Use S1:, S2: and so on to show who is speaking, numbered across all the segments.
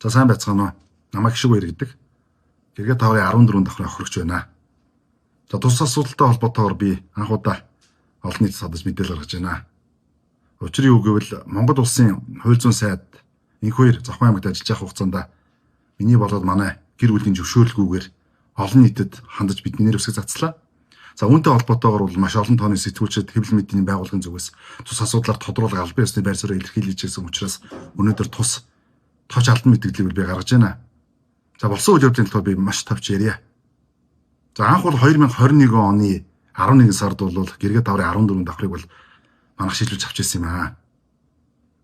S1: За сайн байцгаана уу? Намайг Хишиг Баяр гэдэг. Гэргээ таврын 14 давхрын хохирогч байна. За тус асуудалтай холбоотойгоор би анх удаа олон нийтэд садаж мэдээлэл гаргаж байна. Учир юу гэвэл Монгол улсын хууль зүйн сайд Инх хоёр Завхан аймагт ажиллаж байх хугацаанд миний болоод манай гэр бүлийн зөвшөөрлгүйгээр олон нийтэд хандаж бидний нэр дэвсгэр цацлаа. За үүнтэй холбоотойгоор бол маш олон тооны сэтгүүлчид хэвлэл мэдээний байгууллагын зүгээс тус асуудлаар тодруулга албан ёсны байр суурь илэрхийлж ирсэн учраас өнөөдөр тус товч албан мэдээллийг би гаргаж байна. За болсон үйл явдлын талаар би маш товч ярья. За анх бол 2021 оны 11 сард бол Гэргээ даврын 14 давхрыг бол манах шилжүүлж авч ирсэн юм аа.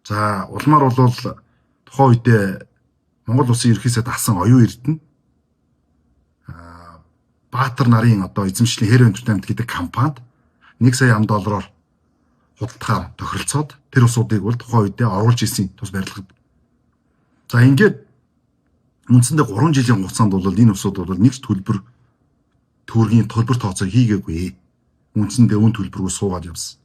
S1: За улмаар бол тухайн үедээ Монгол улсын ерөнхий сайд асан оюун эрдэнэ Баатар нарын одоо эзэмшлийн Hero Entertainment гэдэг компанид 1 сая ам доллараар худалдахаар тохиролцоод тэр усуудыг бол тухайн үедээ оруулж ирсэн тус барилгад. За ингээд үндсэндээ 3 жилийн хугацаанд бол энэ усууд бол нэг ч төлбөр төгрөгийн төлбөр тооцоо хийгээгүй. Үндсэндээ үн төлбөргүй суугаад явсан.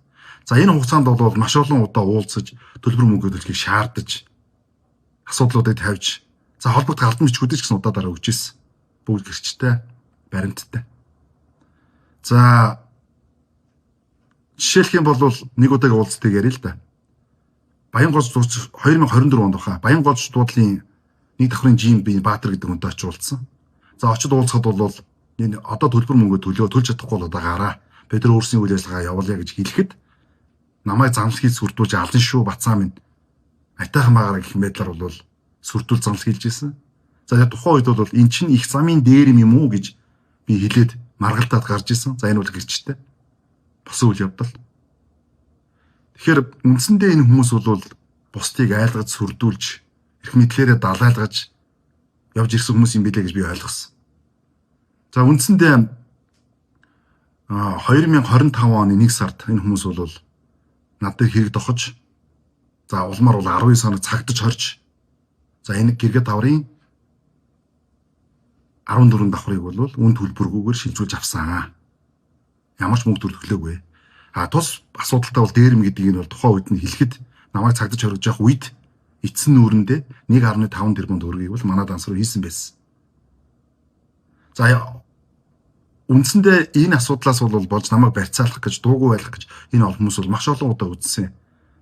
S1: За энэ хугацаанд бол маш олон удаа уулзаж төлбөр мөнгө төлөхийг шаардаж асуудлуудыг тавьж за холбогдох албан бичгүүдийг ч гэсэн удаа дараа өгч ирсэн. Бүгд гэрчтэй, баримттай. За жишээлх юм бол нэг удаагийн уулзалтыг ярья л да. Баян голж 2024 онд баха. Баян голж дуудлын нэг давхрын жим би Баатар гэдэг хүнтэй очиж уулзсан. За очид уулзахад бол энэ одоо төлбөр мөнгө төлөө төлж чадахгүй бол одоо гараа. Бид нар өөрсний үйл ажиллагаа явуулъя гэж хэлэхэд намайг замлах хийж сүрдүүлж алан шүү бацаа минь. Айтайхан байгаараа гэх байдлаар бол сүрдүүл замлах хийж ирсэн. За яг тухайн үед бол эн чинь их замын дээр юм уу гэж би хэлээд маргалдаад гарч исэн. За энэ бол гэрчтэй. Босон үйл явдал. Тэгэхээр үндсэндээ энэ хүмүүс бол бусдыг айлгаж сүрдүүлж эрх мэдлээрээ далайлгаж явж ирсэн хүмүүс юм билээ гэж би ойлгосон. За үндсэндээ 2025 оны 1 сард энэ хүмүүс бол над дээр хэрэг дохож за улмаар бол 19 хоног цагдаж хорж за энэ Гэргээ даврын 14 давхрыг бол үн төлбөргүйгээр шилжүүлж авсан. Ямар ч мөнгө төлөглөөгүй. А тус асуудалтай бол дээрэм гэдгийг нь бол тухайн үед нь хэлэхэд намайг цагдаж хоригдож явах үед эцсийн нүүрэндээ 1.5 тэрбум төгрөгийг бол манай данс руу хийсэн байсан. За үндсэндээ энэ асуудлаас бол болж намайг барьцаалах гэж дуугүй байх гэж энэ олон хүмүүс бол маш олон удаа үзсэн.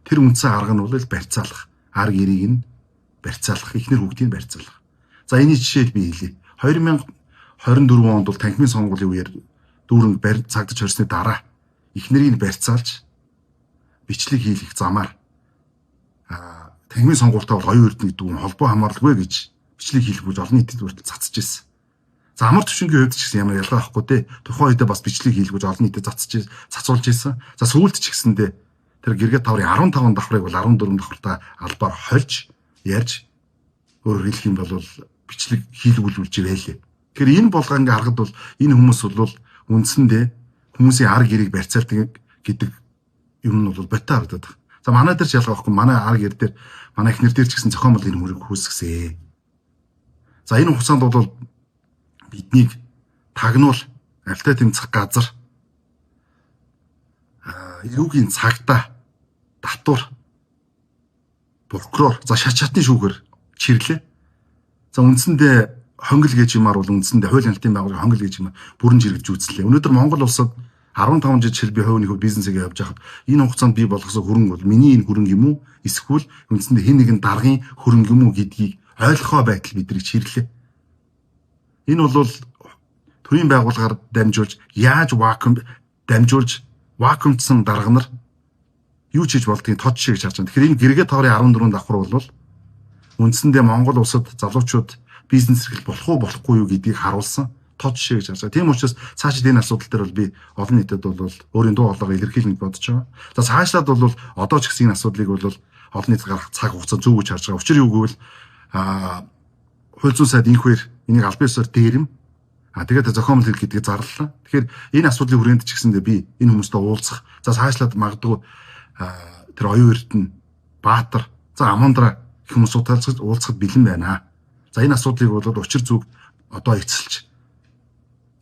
S1: Тэр үндсэн арга нь бол барьцаалах. Арга эрийг нь барьцаалах, эхнэр хүүхдийг барьцаалах. За энэний жишээл би хэлье. 2024 онд бол танхимын сонгуулийн үеэр дүүрэн цагдаж хорсны дараа эхнэрийг барьцаалж бичлэг хийх замаар танхимын сонгуультай бол оюун эрдэнэ гэдэг нь холбоо хамааралгүй гэж бичлэг хийх гэж олон нийтэд хүртэл цацж ирсэн. За амар төвшингийн хувьд ч гэсэн ямар ялгаа байхгүй те. Тухайн үедээ бас бичлэг хийх гэж олон нийтэд цацж цацуулж ирсэн. За сүүлд ч гэсэндээ тэр Гэргээ таврын 15 давхрыг бол 14 давхартаа албаар хольж ярьж өөрөөр хэлэх юм бол бичлэг хийлгүүлүүлж байлээ. Тэгэхээр энэ болгоо ингээ харахад бол энэ хүмүүс бол үндсэндээ хүмүүсийн ар гэрийг барьцаалдаг гэдэг юм нь бол боттой харагдаад байна. За манай дээр ч ялгаа байхгүй. Манай ар гэр дээр манай эхнэр дээр ч гэсэн зохион бол энэ хүрийг үүсгэсэн. За энэ хугацаанд бол биднийг тагнуул альтай тэмцэх газар эрүүгийн цагтаа татвар прокурор за шат шатны шүүхээр чирлээ. За үндсэндээ хонгил гэж юмар бол үндсэндээ хууль хяналтын байгууллага хонгил гэж юмар бүрэн жиргэж үзлээ. Өнөөдөр Монгол улсад 15 жил би хувийн бизнесээ явж байхад энэ хугацаанд би болгосон хөрөнгө бол миний энэ хөрөнгө юм уу эсвэл үндсэндээ хэн нэгэн даргын хөрөнгө юм уу гэдгийг ойлгохоо байтал биднийг чирлээ. Энэ бол төрийн байгууллагаар дамжуулж яаж вакуум дамжуулж вакуумдсан дарга нар юу ч хийж болдгийг тод жишээ гэж харж байна. Тэгэхээр энэ Гэргээ таврын 14 давхар бол үндсэндээ Монгол улсад залуучууд бизнес эрхлэх болох уу болохгүй юу гэдгийг харуулсан тод жишээ гэж харж байгаа. Тийм учраас цаашид энэ асуудал дээр бол би олон нийтэд бол өөрийн дуу хоолойгоо илэрхийлнэ гэж бодож байгаа. За цаашлаад бол одоо ч гэсэн энэ асуудлыг бол олон нийтэд гаргах цаг хугацаа зөв гэж харж байгаа. Учир юу гэвэл хууль зүйн сайд инх хоёр энийг албан ёсоор дээрэм тэгээд зохиомл хэрэг гэдгийг зарлалаа. Тэгэхээр энэ асуудлын хүрээнд ч гэсэндээ би энэ хүмүүстэй уулзах. За цаашлаад магадгүй тэр оюун эрдэнэ Баатар за Амандра гэх хүмүүстэй уулзахад бэлэн байна. За энэ асуудлыг бол учир зүг одоо эцэлж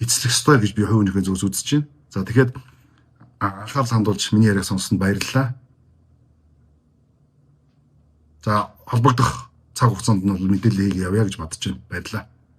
S1: эцлэх ёстой гэж би хувийнхээ зүгээс үзэж байна. За тэгэхээр анхаарал хандуулж миний яриаг сонссонд баярлалаа. За холбогдох Цаг хугацаанд нь бол мэдээлэл хийгээ явъя гэж бодож байна. Баярлалаа.